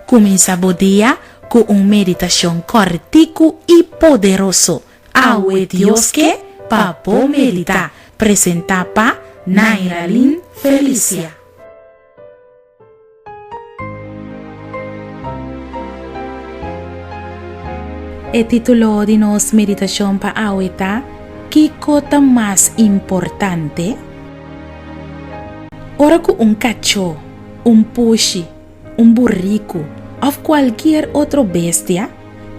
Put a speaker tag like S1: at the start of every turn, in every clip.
S1: Kuminsá bo dia ku un meditashon kòrtiku i poderoso. Awe Dios ke pa bo meditá. Presentá pa Nairalyn Felicia. E título di nos meditashon pa awe ta Kiko ta mas importante? Ora ku un kachó, un pushi, un buriku òf kualkier otro bestia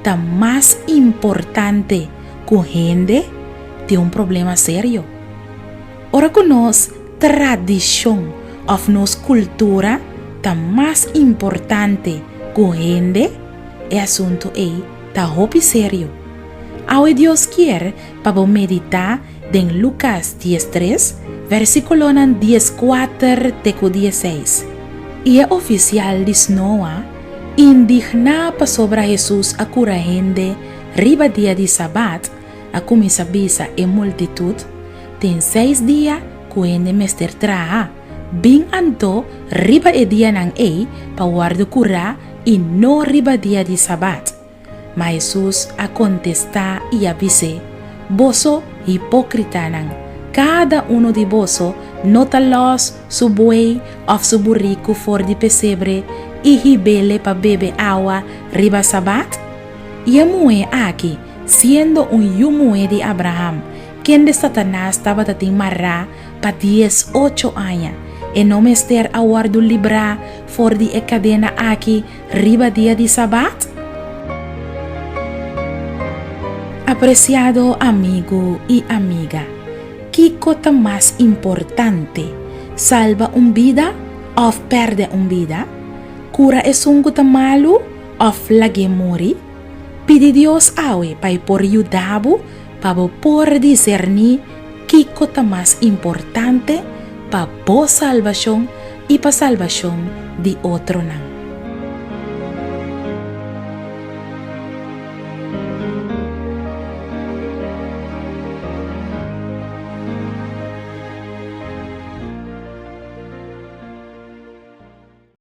S1: ta mas importante ku hende, tin un problema serio. Ora ku nos tradishon òf nos kultura ta mas importante ku hende, e asuntu ei ta hopi serio. Awe Dios kier pa bo meditá den Lukas diestres, versíkulonan dieskuater te ku dieseis. I e ofisial di snoa, indigná pasobra Hesus a kura hende riba dia di sabat, a kuminsá bisa e multitut, Tin seis dia ku hende mester traha, bin anto riba e dianan ei pa wòrdu kurá i no riba dia di sabat. Ma Hesus a kontestá i a bis'é, Boso hipókritanan, kada unu di boso no ta lòs su buey òf su buriku for di pesebre i hib'ele pa bebe awa riba sabat? I e muhé aki, siendo un yu muhé di Abraham, kende Satanas tabata tin mará pa diesocho aña, e no mester a wòrdu librá for di e kadena aki Riba dia di Sabat? Apresiado amigu i amiga, kiko ta mas importante, salba un bida òf pèrdè un bida? Kura esun ku ta malu òf lag'é muri? Pidi Dios awe pa e por yuda bo pa bo por diserní kiko ta mas importante pa bo salbashon i pa salbashon di otronan.